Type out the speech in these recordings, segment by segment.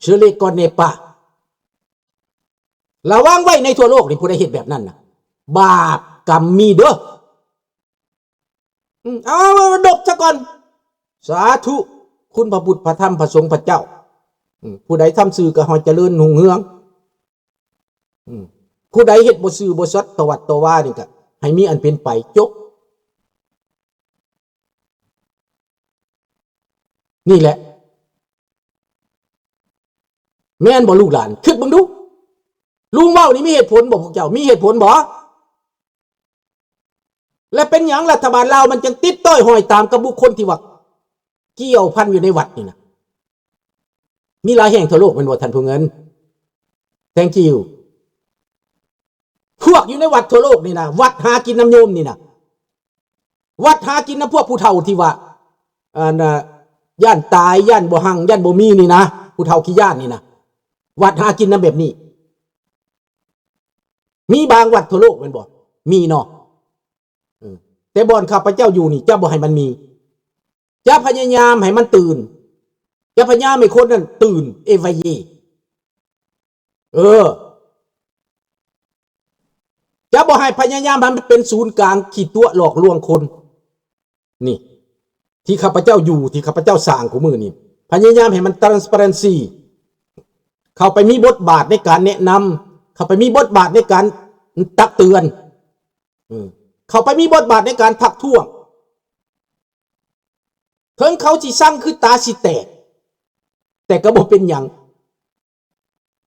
Ce ne connais pas. ລະວັງໄວ້ໃນທົ່ວໂລກນີ້ ຜູ້ໃດເຮັດແບບນັ້ນນະ ບາບກຳມີເດີ. ອືມ ເອົາ ດົບຊະກ່ອນ. ສາທຸ ຄຸນພະພຸດ ພະທຳ ພະສົງ ພະເຈົ້າ. ອືມ ຜູ້ໃດທຳຊື່ກໍໃຫ້ຈະເລີນຮຸ່ງເຮືອງ. ອືມ ຜູ້ໃດເຮັດບໍ່ຊື່ບໍ່ສັດຕໍ່ວັດຕໍ່ວານີ້ ກໍໃຫ້ມີອັນເປັນໄປ. ຈົບ. ນີ້ແຫຼະ ແມ່ນບໍ່ລູກຫຼານ? ຄິດເບິ່ງດູ ລຸງເວົ້ານີ້ມີເຫດຜົນບໍ່? ພວກເຈົ້າມີເຫດຜົນບໍ່? ແລະ ເປັນຫຍັງລັດຖະບານລາວມັນຈຶ່ງຕິດຕ້ອຍຫ້ອຍຕາມກັບບຸກຄົນທີ່ວ່າກ່ຽວພັນຢູ່ໃນວັດນີ້ນະ? ມີຫຼາຍແຫ່ງທົ່ວໂລກແມ່ນບໍ່ທ່ານຜູ້ເງິນ? Thank you. ພວກຢູ່ໃນວັດທົ່ວໂລກນີ້ນະ ວັດຫາກິນນຳໂຍມນີ້ນະ ວັດຫາກິນນຳພວກຜູ້ເຖົ້າທີ່ວ່າ ອັນ ຢ້ານຕາຍ ຢ້ານບໍ່ຮັ່ງ ຢ້ານບໍ່ມີນີ້ນະ ຜູ້ເຖົ້າຂີ້ຢ້ານນີ້ນະ ວັດຫາກິນນຳແບບນີ້. ມີບາງວັດທົ່ວໂລກແມ່ນບໍ່? ມີເນາະ. ເອີ ແຕ່ບ່ອນຂ້າພະເຈົ້າຢູ່ນີ້ ຈະບໍ່ໃຫ້ມັນມີ. ຈະພະຍາຍາມໃຫ້ມັນຕື່ນ. ຈະພະຍາຍາມໃຫ້ຄົນນັ້ນຕື່ນ éveillé. ເອີ ຈະບໍ່ໃຫ້ພະຍາຍາມໃຫ້ມັນເປັນສູນກາງຂີ້ຕົວະຫຼອກລວງຄົນ. ນີ້ ທີ່ຂ້າພະເຈົ້າຢູ່ ທີ່ຂ້າພະເຈົ້າສ້າງຄູ່ມື້ນີ້ ພະຍາຍາມໃຫ້ມັນ transparency ເຂົ້າໄປມີບົດບາດໃນການແນະນຳ ເຂົ້າໄປມີບົດບາດໃນການຕັກເຕືອນ ເອີ ເຂົ້າໄປມີບົດບາດໃນການທັກທ້ວງ. ເຖິງເຂົາຊິຊັງຄືຕາຊິແຕກ ແຕ່ກໍບໍ່ເປັນຫຍັງ.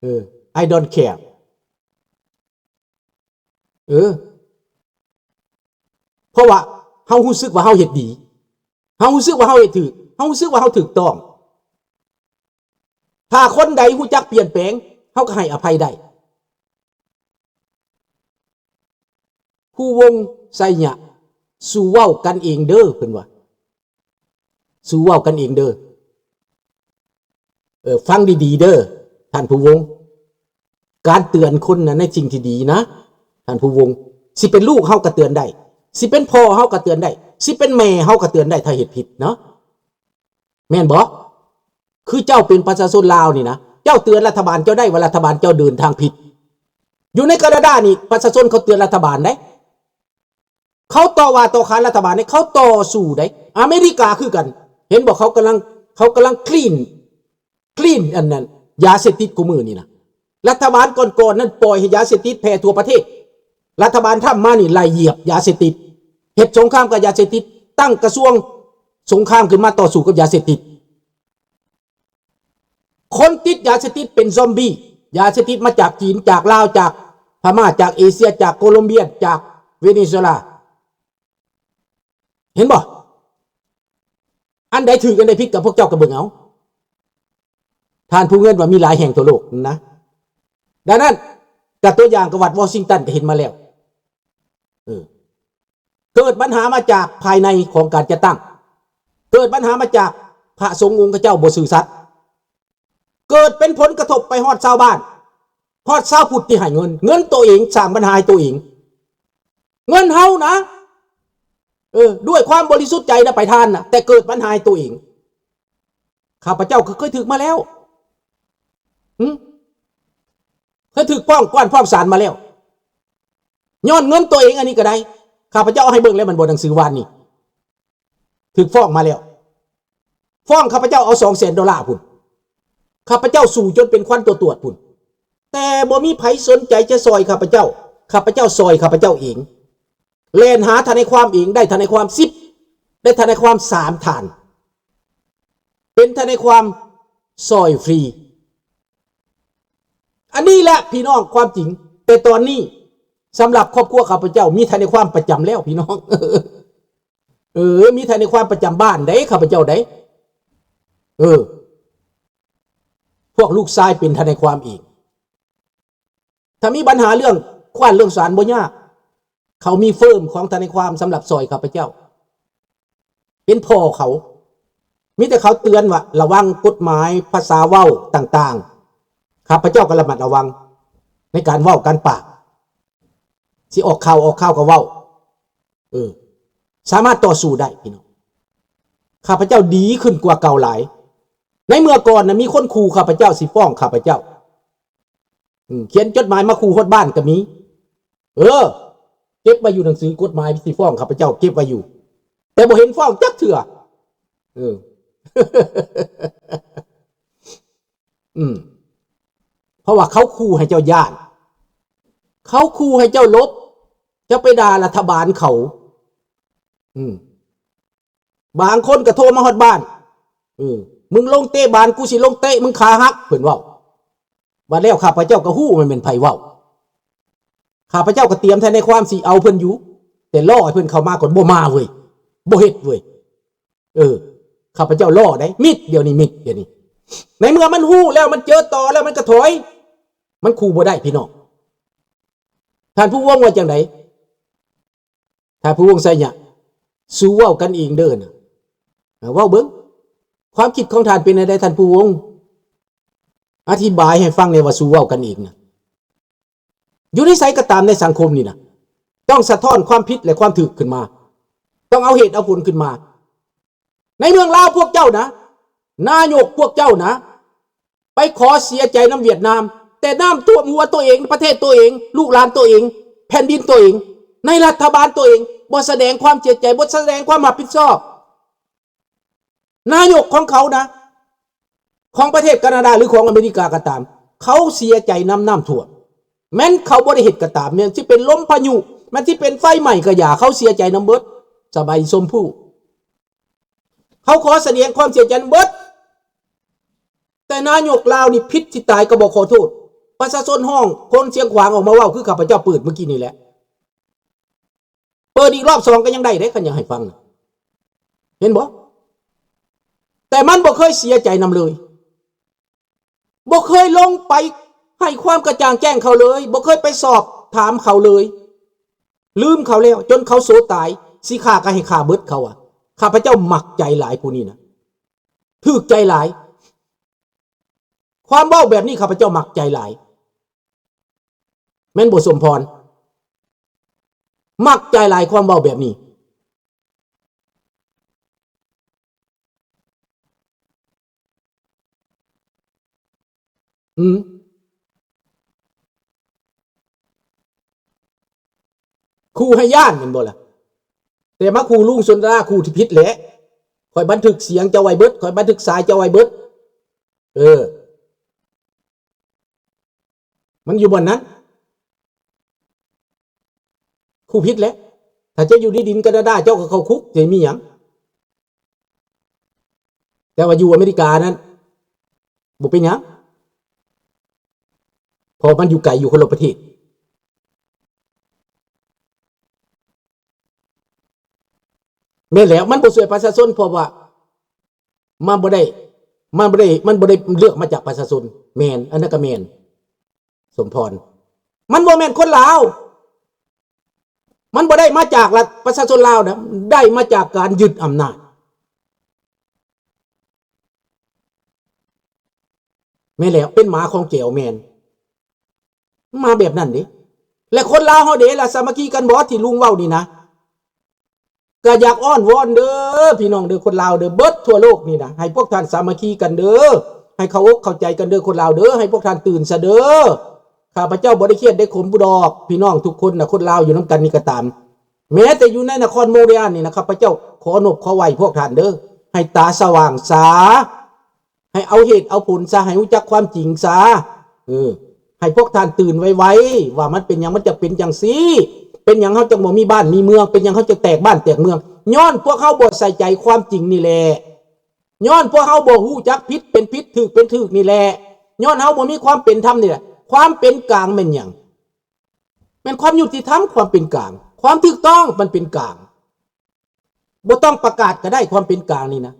ເອີ I don't care. ເອີ ເພາະວ່າເຮົາຮູ້ສຶກວ່າເຮົາເຮັດດີ ເຮົາຮູ້ສຶກວ່າເຮົາເຮັດຖືກ ເຮົາຮູ້ສຶກວ່າເຮົາຖືກຕ້ອງ. ຖ້າຄົນໃດຮູ້ຈັກປ່ຽນແປງ ເຮົາກໍໃຫ້ອະໄພໄດ້. ພູວົງໄຊຍະ ສູ່ເວົ້າກັນເອງເດີ ເພິ່ນວ່າ ສູ່ເວົ້າກັນເອງເດີ. ເອີ ຟັງດີໆເດີທ່ານພູວົງ ການເຕືອນຄົນນະ ໃນສິ່ງທີ່ດີນະ ທ່ານພູວົງ ຊິເປັນລູກເຮົາກໍເຕືອນໄດ້ ຊິເປັນພໍ່ເຮົາກໍເຕືອນໄດ້ ຊິເປັນແມ່ເຮົາກໍເຕືອນໄດ້ ຖ້າເຮັດຜິດເນາະ. ແມ່ນບໍ່? ຄືເຈົ້າເປັນປະຊາຊົນລາວນີ້ນະ ເຈົ້າເຕືອນລັດຖະບານເຈົ້າໄດ້ວ່າລັດຖະບານເຈົ້າເດີນທາງຜິດ. ຢູ່ໃນການາດານີ້ ປະຊາຊົນເຂົາເຕືອນລັດຖະບານເດ້ ເຂົາຕໍ່ວ່າຕໍ່ຂານລັດຖະບານເດ້ ເຂົາຕໍ່ສູ້ເດ້. ອາເມລິກາຄືກັນ ເຫັນບໍ່? ເຂົາກຳລັງ ເຂົາກຳລັງ clean clean ອັນນັ້ນ ຢາເສບຕິດຄູ່ມື້ນີ້ນະ. ລັດຖະບານກ່ອນໆນັ້ນປ່ອຍໃຫ້ຢາເສບຕິດແຜ່ທົ່ວປະເທດ. ລັດຖະບານທຳມານີ້ໄລ່ຢຽບຢາເສບຕິດ ເຮັດສົງຄາມກັບຢາເສບຕິດ ຕັ້ງກະຊວງສົງຄາມຂຶ້ນມາຕໍ່ສູ້ກັບຢາເສບຕິດ. ຄົນຕິດຢາເສບຕິດເປັນຊອມບີ້. ຢາເສບຕິດມາຈາກຈີນ ຈາກລາວ ຈາກພະມ້າ ຈາກເອເຊຍ ຈາກໂກລັມເບຍ ຈາກເວເນຊູເອລາ. ເຫັນບໍ່? ອັນໃດຖືກ ອັນໃດຜິດ ກັບພວກເຈົ້າກໍເບິ່ງເອົາ. ທ່ານຜູ້ເງິນວ່າມີຫຼາຍແຫ່ງທົ່ວໂລກນະ. ດັ່ງນັ້ນ ກໍຕົວຢ່າງກັບວັດວໍຊິງຕັນກໍເຫັນມາແລ້ວ. ເອີ ເກີດບັນຫາມາຈາກພາຍໃນຂອງການຈັດຕັ້ງ. ເກີດບັນຫາມາຈາກພະສົງອົງຂະເຈົ້າບໍ່ຊື່ສັດ. ເກີດເປັນຜົນກະທົບໄປຮອດຊາວບ້ານ ຮອດຊາວພຸດທີ່ໃຫ້ເງິນ. ເງິນໂຕເອງສ້າງບັນຫາໃຫ້ໂຕເອງ. ເງິນເຮົານະ. ເອີ ດ້ວຍຄວາມບໍລິສຸດໃຈນະໄປທານນະ ແຕ່ເກີດບັນຫາໃຫ້ໂຕເອງ. ຂ້າພະເຈົ້າກໍເຄີຍຖືກມາແລ້ວ. ຫຶ? ເຄີຍຖືກຟ້ອງການຟ້ອງສານມາແລ້ວ. ຍ້ອນເງິນໂຕເອງອັນນີ້ກໍໄດ້. ຂ້າພະເຈົ້າເອົາໃຫ້ເບິ່ງແລ້ວແມ່ນບໍ່ ໜັງສືວານນີ້. ຖືກຟ້ອງມາແລ້ວ. ຟ້ອງຂ້າພະເຈົ້າເອົາສອງແສນໂດລາພຸ້ນ. ຂ້າພະເຈົ້າສູ້ຈົນເປັນຄວັນຕົວຕວດພຸ້ນ. ແຕ່ບໍ່ມີໃຜສົນໃຈຈະຊ່ອຍຂ້າພະເຈົ້າ. ຂ້າພະເຈົ້າຊ່ອຍຂ້າພະເຈົ້າເອງ. ແລ່ນຫາທະນາຍຄວາມເອງ. ໄດ້ທະນາຍຄວາມສິບ ໄດ້ທະນາຍຄວາມສາມທ່ານ. ເປັນທະນາຍຄວາມຊ່ອຍຟຣີ. ອັນນີ້ແຫຼະພີ່ນ້ອງຄວາມຈິງ. ແຕ່ຕອນນີ້ສຳລັບຄອບຄົວຂ້າພະເຈົ້າມີທະນາຍຄວາມປະຈຳແລ້ວພີ່ນ້ອງ. ເອີ ມີທະນາຍຄວາມປະຈຳບ້ານໃດ ຂ້າພະເຈົ້າໃດ. ເອີ ພວກລູກຊາຍເປັນທະນາຍຄວາມເອງ. ຖ້າມີບັນຫາເລື່ອງຄວານເລື່ອງສານບໍ່ຍາກ. ເຂົາມີເຟີມຂອງທະນາຍຄວາມສຳລັບຊ່ອຍຂ້າພະເຈົ້າ. ເປັນພໍ່ເຂົາ. ມີແຕ່ເຂົາເຕືອນວ່າລະວັງກົດໝາຍ ພາສາເວົ້າຕ່າງໆ. ຂ້າພະເຈົ້າກໍລະມັດລະວັງໃນການເວົ້າການປາກ. ຊິອອກຂ່າວອອກຂ່າວກໍເວົ້າ. ເອີ ສາມາດຕໍ່ສູ້ໄດ້ພີ່ນ້ອງ. ຂ້າພະເຈົ້າດີຂຶ້ນກວ່າເກົ່າຫຼາຍ. ໃນເມື່ອກ່ອນນະ ມີຄົນຂູ່ຂ້າພະເຈົ້າ ຊິຟ້ອງຂ້າພະເຈົ້າ ອືມ ຂຽນຈົດໝາຍມາຂູ່ຮອດບ້ານກໍມີ. ເອີ ເກັບໄວ້ຢູ່ ໜັງສືກົດໝາຍຊິຟ້ອງຂ້າພະເຈົ້າ ເກັບໄວ້ຢູ່ ແຕ່ບໍ່ເຫັນຟ້ອງຈັກເທື່ອ. ເອີ ອືມ ເພາະວ່າເຂົາຂູ່ໃຫ້ເຈົ້າຢ້ານ, ເຂົາຂູ່ໃຫ້ເຈົ້າຫຼົບ, ຈະໄປດ່າລັດຖະບານເຂົາ. ອືມ ບາງຄົນກໍໂທມາຮອດບ້ານ, ເອີ ມຶງລົງເຕະບານ ກູຊິລົງເຕະມຶງຂາຫັກ, ເພິ່ນເວົ້າ. ບາດແລ້ວຂ້າພະເຈົ້າກໍຮູ້ວ່າແມ່ນໃຜເວົ້າ. ຂ້າພະເຈົ້າກໍຕຽມທະນາຍຄວາມຊິເອົາເພິ່ນຢູ່, ແຕ່ລໍໃຫ້ເພິ່ນເຂົ້າມາກ່ອນ, ບໍ່ມາເວີຍ, ບໍ່ເຮັດເວີຍ. ເອີ ຂ້າພະເຈົ້າລໍໄດ໋, ມິດ, ດຽວນີ້ມິດ, ດຽວນີ້. ໃນເມື່ອມັນຮູ້ແລ້ວ, ມັນເຈີຕໍແລ້ວ, ມັນກໍຖອຍ, ມັນຂູ່ບໍ່ໄດ້ພີ່ນ້ອງ. ທ່ານຜູ້ວົງວ່າຈັ່ງໃດ? ທ່ານຜູ້ວົງໄຊຍະ, ສູ່ເວົ້າກັນເອງເດີນະ. ເວົ້າເບິ່ງ, ຄວາມຄິດຂອງທ່ານເປັນແນວໃດທ່ານຜູ້ວົງ? ອະທິບາຍໃຫ້ຟັງແດ່ວ່າສູ່ເວົ້າກັນເອງນະ. ຢູ່ໃນໃສກໍຕາມໃນສັງຄົມນີ້ນະ, ຕ້ອງສະທ້ອນຄວາມຜິດ ແລະ ຄວາມຖືກຂຶ້ນມາ, ຕ້ອງເອົາເຫດເອົາຜົນຂຶ້ນມາ. ໃນເມືອງລາວພວກເຈົ້ານະ, ນາຍົກພວກເຈົ້ານະ, ໄປຂໍເສຍໃຈນຳຫວຽດນາມ, ແຕ່ນ້ຳຖ້ວມຫົວໂຕເອງ, ປະເທດໂຕເອງ, ລູກຫຼານໂຕເອງ, ແຜ່ນດິນໂຕເອງ, ໃນລັດຖະບານໂຕເອງ, ບໍ່ສະແດງຄວາມເສຍໃຈ, ບໍ່ສະແດງຄວາມຮັບຜິດຊອບ. ນາຍົກຂອງເຂົານະ, ຂອງປະເທດການາດາ ຫຼື ຂອງອາເມລິກາກໍຕາມ, ເຂົາເສຍໃຈນຳນ້ຳຖ້ວມ. ແມ່ນເຂົາບໍ່ໄດ້ເຮັດກໍຕາມ, ແມ່ນຊິເປັນລົມພາຍຸ, ແມ່ນຊິເປັນໄຟໄໝ້ກໍຢ່າ, ເຂົາເສຍໃຈນຳເບິດ. ສະບາຍ ຊົມພູ. ເຂົາຂໍສະແດງຄວາມເສຍໃຈນຳເບິດ, ແຕ່ນາຍົກລາວນີ້ຜິດຊິຕາຍກໍບໍ່ຂໍໂທດ. ປະຊາຊົນຮ້ອງ, ຄົນຊຽງຂວາງອອກມາເວົ້າ ຄືຂ້າພະເຈົ້າເປີດມື້ກີ້ນີ້ແຫຼະ. ເປີດອີກລອບສອງກໍຍັງໄດ້ເດ້, ຄັນຢາກໃຫ້ຟັງນະ. ເຫັນບໍ່? ແຕ່ມັນບໍ່ເຄີຍເສຍໃຈນຳເລີຍ. ບໍ່ເຄີຍລົງໄປໃຫ້ຄວາມກະຈ່າງແຈ້ງເຂົາເລີຍ, ບໍ່ເຄີຍໄປສອບຖາມເຂົາເລີຍ, ລືມເຂົາແລ້ວ, ຈົນເຂົາໂສຕາຍ, ຊິຂ້າກໍໃຫ້ຂ້າເບິດເຂົາວ່າ. ຂ້າພະເຈົ້າມັກໃຈຫຼາຍຜູ້ນີ້ນະ, ຖືກໃຈຫຼາຍ. ຄວາມເວົ້າແບບນີ້ຂ້າພະເຈົ້າມັກໃຈຫຼາຍ. ແມ່ນບໍ່ ສົມພອນ? ມັກໃຈຫຼາຍຄວາມເວົ້າແບບນີ້. ອືມ ຂູ່ໃຫ້ຢ້ານແມ່ນບໍ່ລະ? ແຕ່ມາຂູ່ລຸງຊົນດາລາ ຂູ່ທີ່ຜິດແຫຼະ. ຂ້ອຍບັນທຶກສຽງເຈົ້າໄວ້ເບິດ, ຂ້ອຍບັນທຶກສາຍເຈົ້າໄວ້ເບິດ. ເອີ ມັນຢູ່ບ່ອນນັ້ນ. ຄູຜິດແຫຼະ. ຖ້າເຈົ້າຢູ່ໃນດິນການາດາ ເຈົ້າກໍເຂົ້າຄຸກ, ຈະມີຫຍັງ? ແຕ່ວ່າຢູ່ອາເມລິການັ້ນ ບໍ່ເປັນຫຍັງ, ເພາະມັນຢູ່ໄກ, ຢູ່ຄົນລະປະເທດ. ແມ່ນແລ້ວ, ມັນບໍ່ຊ່ວຍປະຊາຊົນ, ເພາະວ່າມັນບໍ່ໄດ້, ມັນບໍ່ໄດ້, ມັນບໍ່ໄດ້ເລືອກມາຈາກປະຊາຊົນ. ແມ່ນ, ອັນນັ້ນກໍແມ່ນ, ສົມພອນ. ມັນບໍ່ແມ່ນຄົນລາວ. ມັນບໍ່ໄດ້ມາຈາກລັດ, ປະຊາຊົນລາວນະ, ໄດ້ມາຈາກການຍຶດອຳນາດ. ແມ່ນແລ້ວ, ເປັນໝາຂອງແກວ, ແມ່ນ. ມາແບບນັ້ນເດ້. ແລະຄົນລາວເຮົາເດ້ລະ ສາມັກຄີກັນບໍ່ ທີ່ລຸງເວົ້ານີ້ນະ? ກະຢາກອ້ອນວອນເດີ ພີ່ນ້ອງເດີ ຄົນລາວເດີ ເບິດທົ່ວໂລກນີ້ນະ, ໃຫ້ພວກທ່ານສາມັກຄີກັນເດີ, ໃຫ້ເຂົ້າອົກເຂົ້າໃຈກັນເດີ ຄົນລາວເດີ, ໃຫ້ພວກທ່ານຕື່ນຊະເດີ. ຂ້າພະເຈົ້າບໍ່ໄດ້ຄຽດໄດ້ຂົມຜູ້ດອກ, ພີ່ນ້ອງທຸກຄົນນະ, ຄົນລາວຢູ່ນຳກັນນີ້ກໍຕາມ, ແມ້ແຕ່ຢູ່ໃນນະຄອນໂມເຣອານນີ້ນະ, ຂ້າພະເຈົ້າຂໍນົບຂໍໄຫວ້ພວກທ່ານເດີ, ໃຫ້ຕາສະຫວ່າງສາ. ໃຫ້ເອົາເຫດເອົາຜົນຊະ, ໃຫ້ຮູ້ຈັກຄວາມຈິງຊະ. ເອີ ໃຫ້ພວກທ່ານຕື່ນໄວໆ ວ່າມັນເປັນຫຍັງມັນຈະເປັນຈັ່ງຊີ້, ເປັນຫຍັງເຮົາຈັ່ງບໍ່ມີບ້ານມີເມືອງ, ເປັນຫຍັງເຮົາຈະແຕກບ້ານແຕກເມືອງ, ຍ້ອນພວກເຮົາບໍ່ໃສ່ໃຈຄວາມຈິງນີ້ແຫຼະ, ຍ້ອນພວກເຮົາບໍ່ຮູ້ຈັກຜິດເປັນຜິດ, ຖືກເປັນຖືກນີ້ແຫຼະ, ຍ້ອນເຮົາບໍ່ມີຄວາມເປັນທຳນີ້ແຫຼະ. ຄວາມເປັນກາງແມ່ນຫຍັງ? ແມ່ນຄວາມຍຸຕິທຳ, ຄວາມເປັນກາງ, ຄວາມຖືກຕ້ອງ, ມັນເປັນກາງ. ບໍ່ຕ້ອງປະກາດກໍໄດ້ ຄວາມເປັນກາງນີ້ນະ.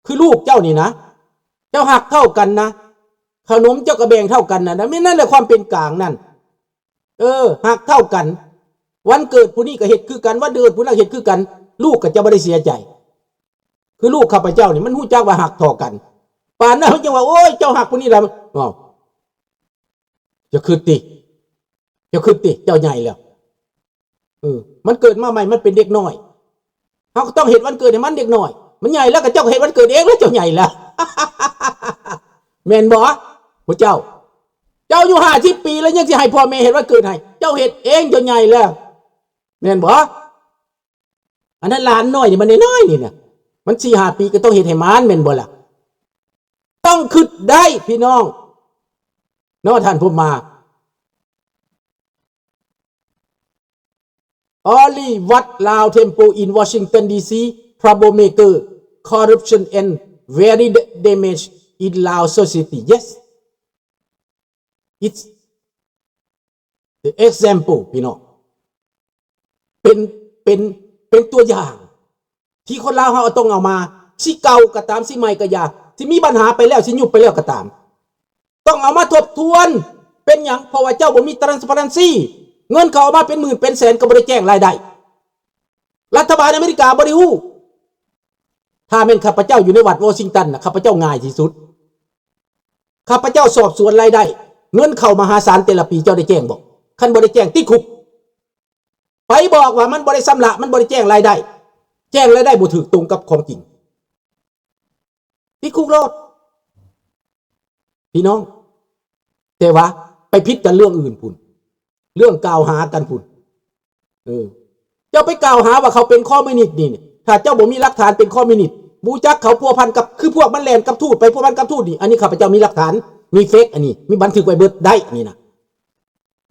ຄືລູກເຈົ້ານີ້ນະ, ເຈົ້າຮັກເທົ່າກັນນະ, ຂະໜົມເຈົ້າກໍແບ່ງເທົ່າກັນນະ, ແມ່ນນັ້ນແຫຼະຄວາມເປັນກາງນັ້ນ. ເອີ ຮັກເທົ່າກັນ, ວັນເກີດຜູ້ນີ້ກໍເຮັດຄືກັນ, ວັນເກີດຜູ້ນັ້ນເຮັດຄືກັນ, ລູກກໍຈະບໍ່ໄດ້ເສຍໃຈ. ຄືລູກຂ້າພະເຈົ້ານີ້ ມັນຮູ້ຈັກວ່າຮັກທໍ່ກັນ, ປານນັ້ນມັນຈັ່ງວ່າ ໂອ້ຍ ເຈົ້າຮັກຜູ້ນີ້ລະ. ອ້າວ ຢ່າຄິດຕິ, ຢ່າຄິດຕິ, ເຈົ້າໃຫຍ່ແລ້ວ. ເອີ ມັນເກີດມາໃໝ່ ມັນເປັນເດັກນ້ອຍ, ເຮົາກໍຕ້ອງເຮັດວັນເກີດໃຫ້ມັນເດັກນ້ອຍ. ມັນໃຫຍ່ແລ້ວ ກໍເຈົ້າກໍເຮັດວັນເກີດເອງແລ້ວ ເຈົ້າໃຫຍ່ແລ້ວ ແມ່ນບໍ່ ພວກເຈົ້າ? ເຈົ້າອາຍຸຫ້າສິບປີແລ້ວ ຍັງຊິໃຫ້ພໍ່ແມ່ເຮັດວັນເກີດໃຫ້? ເຈົ້າເຮັດເອງ ເຈົ້າໃຫຍ່ແລ້ວ ແມ່ນບໍ່? ອັນນັ້ນຫຼານນ້ອຍນີ້ ມັນນ້ອຍໆນີ້ນະ ມັນສີ່ຫ້າປີກໍຕ້ອງເຮັດໃຫ້ມັນ ແມ່ນບໍ່ລະ? ຕ້ອງຄິດໄດ້ພີ່ນ້ອງເນາະ ທ່ານຜູ້ມາ. Only what Lao Temple in Washington D C troublemaker, corruption and very damage in Lao society. Yes, it's the example ພີ່ນ້ອງ ເປັນ ເປັນ ເປັນຕົວຢ່າງ ທີ່ຄົນລາວເຮົາຕ້ອງເອົາມາ ຊິເກົ່າກໍຕາມ ຊິໃໝ່ກໍຢ່າ ຊິມີບັນຫາໄປແລ້ວ ຊິຍຸບໄປແລ້ວກໍຕາມ ຕ້ອງເອົາມາທົບທວນ. ເປັນຫຍັງ? ເພາະວ່າເຈົ້າບໍ່ມີ transparency ເງິນເຂົ້າອອກມາເປັນໝື່ນເປັນແສນ ກໍບໍ່ໄດ້ແຈ້ງລາຍໄດ້ ລັດຖະບານອາເມລິກາບໍ່ໄດ້ຮູ້. ຖ້າແມ່ນຂ້າພະເຈົ້າຢູ່ໃນລັດວໍຊິງຕັນນະ ຂ້າພະເຈົ້າງ່າຍທີ່ສຸດ. ຂ້າພະເຈົ້າສອບສວນລາຍໄດ້ ເງິນເຂົ້າມະຫາສານແຕ່ລະປີ ເຈົ້າໄດ້ແຈ້ງບໍ່? ຄັນບໍ່ໄດ້ແຈ້ງ ຕິດຄຸກ. ໄປບອກວ່າມັນບໍ່ໄດ້ຊຳລະ ມັນບໍ່ໄດ້ແຈ້ງລາຍໄດ້ ແຈ້ງລາຍໄດ້ບໍ່ຖືກຕົງກັບຂອງຈິງ ຕິດຄຸກໂລດ ພີ່ນ້ອງ. ແຕ່ວ່າໄປຜິດກັນເລື່ອງອື່ນພຸ້ນ ເລື່ອງກ່າວຫາກັນພຸ້ນ. ເອີ ເຈົ້າໄປກ່າວຫາວ່າເຂົາເປັນຄອມມິວນິດນີ້ ຖ້າເຈົ້າບໍ່ມີຫຼັກຖານເປັນຄອມມິວນິດ ບໍ່ຮູ້ຈັກເຂົາພົວພັນກັບ ຄືພວກມັນແລ່ນກັບທູດ ໄປພົວພັນກັບທູດນີ້ ອັນນີ້ຂ້າພະເຈົ້າມີຫຼັກຖານ ມີເຟກ ອັນນີ້ມີບັນທຶກໄວ້ເບິດໄດ້ ອັນນີ້ນະ.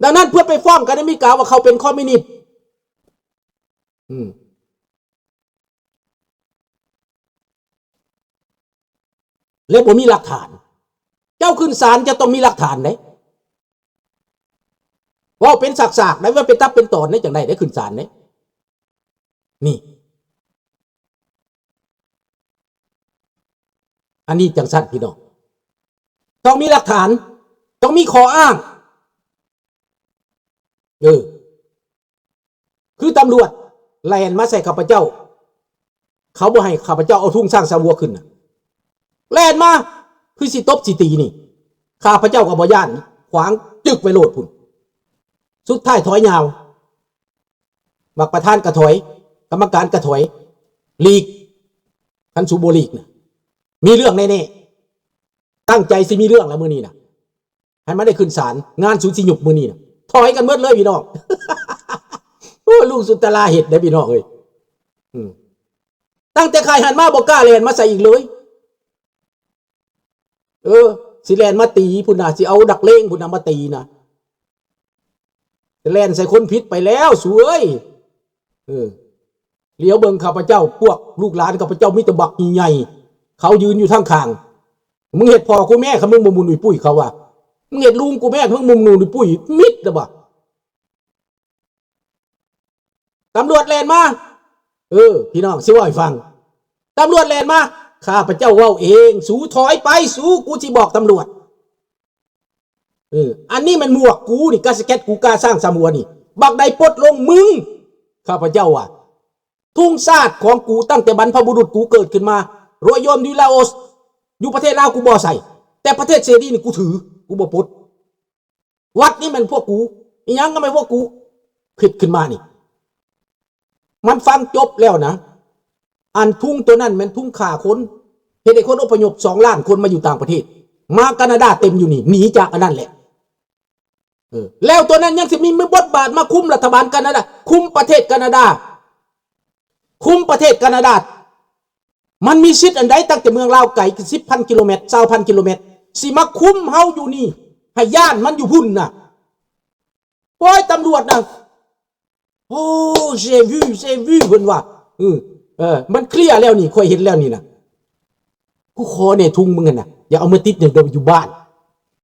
ດັ່ງນັ້ນເພື່ອໄປຟ້ອງກັນໃນອາເມລິກາວ່າເຂົາເປັນຄອມມິວນິດ ອືມ ແລະ ບໍ່ມີຫຼັກຖານ ເຈົ້າຂຶ້ນສານຈະຕ້ອງມີຫຼັກຖານເດ້. ເວົ້າເປັນສາກໆໄດ້ ເວົ້າເປັນຕັບເປັນຕອນໄດ້ ຈັ່ງໃດໄດ້ຂຶ້ນສານເດ້ ນີ້. ອັນນີ້ຈັ່ງຊັ້ນພີ່ນ້ອງ ຕ້ອງມີຫຼັກຖານ ຕ້ອງມີຂໍ້ອ້າງ. ເອີ ຄືຕຳຫຼວດແລ່ນມາໃສ່ຂ້າພະເຈົ້າ ເຂົາບໍ່ໃຫ້ຂ້າພະເຈົ້າເອົາທຸງຊ້າງສາບົວຂຶ້ນນະ ແລ່ນມາຄືຊິຕົບຊິຕີນີ້ ຂ້າພະເຈົ້າກໍບໍ່ຢ້ານ ຂວາງຈຶກໄວ້ໂລດພຸ້ນ. ສຸດທ້າຍຖອຍຍາວ ບັກປະທານກໍຖອຍ ກຳມະການກໍຖອຍ ຫຼີກ ຄັນສູບໍ່ຫຼີກນະ ມີເລື່ອງແນ່ໆ ຕັ້ງໃຈຊິມີເລື່ອງລະມື້ນີ້ນະ ໃຫ້ມັນໄດ້ຂຶ້ນສານ ງານສູຊິຍຸບມື້ນີ້ນະ ຖອຍກັນເບິດເລີຍພີ່ນ້ອງ. ໂອ້ ລຸງສຸນຕະລາເຮັດເດ້ພີ່ນ້ອງເອີຍ ອືມ ຕັ້ງແຕ່ຂາຍຫັ້ນມາບໍ່ກ້າແລ່ນມາໃສ່ອີກເລີຍ. ເອີ ຊິແລ່ນມາຕີພຸ້ນນະ ຊິເອົານັກເລງພຸ້ນນະມາຕີນະ ແລ່ນໃສ່ຄົນຜິດໄປແລ້ວສູເອີຍ. ເອີ ຫຼຽວເບິ່ງຂ້າພະເຈົ້າ ພວກລູກຫຼານຂ້າພະເຈົ້າມີແຕ່ບັກໃຫຍ່ໆ ເຂົາຢືນຢູ່ທາງຂ້າງ. ມຶງເຮັດພໍ່ກູແມ່ ຄັນມຶງບໍ່ໝຸນອຸຍປຸ້ຍ ເຂົາວ່າ ມຶງເຮັດລຸງກູແມ່ ຄັນມຶງບໍ່ໝຸນອຸຍປຸ້ຍ ມິດລະບໍ່. ຕຳຫຼວດແລ່ນມາ ເອີ ພີ່ນ້ອງ ຊິເວົ້າໃຫ້ຟັງ ຕຳຫຼວດແລ່ນມາ ຂ້າພະເຈົ້າເວົ້າເອງ ສູຖອຍໄປ ສູ ກູຊິບອກຕຳຫຼວດ. ເອີ ອັນນີ້ແມ່ນໝວກກູນີ້ ກາສະແກັດກູ ກາຊ້າງສາມຫົວນີ້ ບັກໃດປົດລົງ ມຶງ ຂ້າພະເຈົ້າວ່າ ທຸງຊາດຂອງກູ ຕັ້ງແຕ່ບັນພະບຸລຸດກູເກີດຂຶ້ນມາ Royaume du Laos ຢູ່ປະເທດລາວກູບໍ່ໃສ່ ແຕ່ປະເທດເສລີນີ້ກູຖື ກູບໍ່ປົດ. ວັດນີ້ແມ່ນພວກກູ ອີ່ຫຍັງກໍແມ່ນພວກກູ ຄິດຂຶ້ນມານີ້ ມັນຟັງຈົບແລ້ວນະ ອັນທຸງໂຕນັ້ນແມ່ນທຸງຂ້າຄົນ ເຮັດໃຫ້ຄົນອົບພະຍົບສອງລ້ານຄົນມາຢູ່ຕ່າງປະເທດ ມາການາດາເຕັມຢູ່ນີ້ ໜີຈາກອັນນັ້ນແຫຼະ. ເອີ ແລ້ວໂຕນັ້ນຍັງຊິມີ ມີບົດບາດມາຄຸມລັດຖະບານການາດາ ຄຸມປະເທດການາດາ ຄຸມປະເທດການາດາ ມັນມີສິດອັນໃດ ຕັ້ງແຕ່ເມືອງລາວໄກສິບພັນກິໂລແມັດ ຊາວພັນກິໂລແມັດ ຊິມາຄຸມເຮົາຢູ່ນີ້ ໃຫ້ຢ້ານມັນຢູ່ພຸ້ນນະ. ໂອ້ຍ ຕຳຫຼວດນະ ໂອ້ j'ai vu j'ai vu ເພິ່ນວ່າ ເອີ ເອີ ມັນເຄລຍແລ້ວນີ້ ຂ້ອຍເຫັນແລ້ວນີ້ນະ. ກູຂໍແດ່ທຸງມຶງຫັ້ນນະ ຢາກເອົາມາຕິດໃຫ້ຢູ່ບ້ານ.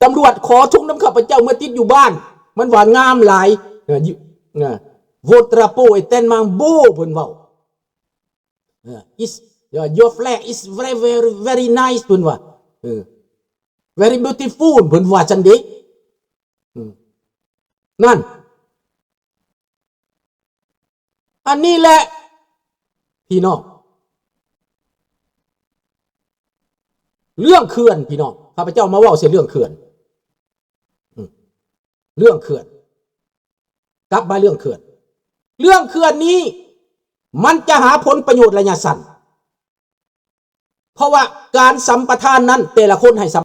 ຕຳຫຼວດຂໍທຸງນຳຂ້າພະເຈົ້າເມືອຕິດຢູ່ບ້ານ ມັນວ່າງາມຫຼາຍ ເອີ ຢູ່ ເອີ Votre drapeau est tellement beau ເພິ່ນເວົ້າ ເອີ is your flag is very very very nice ເພິ່ນວ່າ ເອີ very beautiful ເພິ່ນວ່າຊັ້ນເດ້. ອືມ ນັ້ນ ອັນນີ້ແຫຼະພີ່ນ້ອງ ເລື່ອງເຂື່ອນ ພີ່ນ້ອງ ຂ້າພະເຈົ້າມາເວົ້າໃສ່ເລື່ອງເຂື່ອນ ອືມ ເລື່ອງເຂື່ອນ ກັບມາເລື່ອງເຂື່ອນ ເລື່ອງເຂື່ອນນີ້ ມັນຈະຫາຜົນປະໂຫຍດໄລຍະສັ້ນ ເພາະວ່າການສຳປະທານນັ້ນ ແຕ່ລະຄົນໃຫ້ສຳ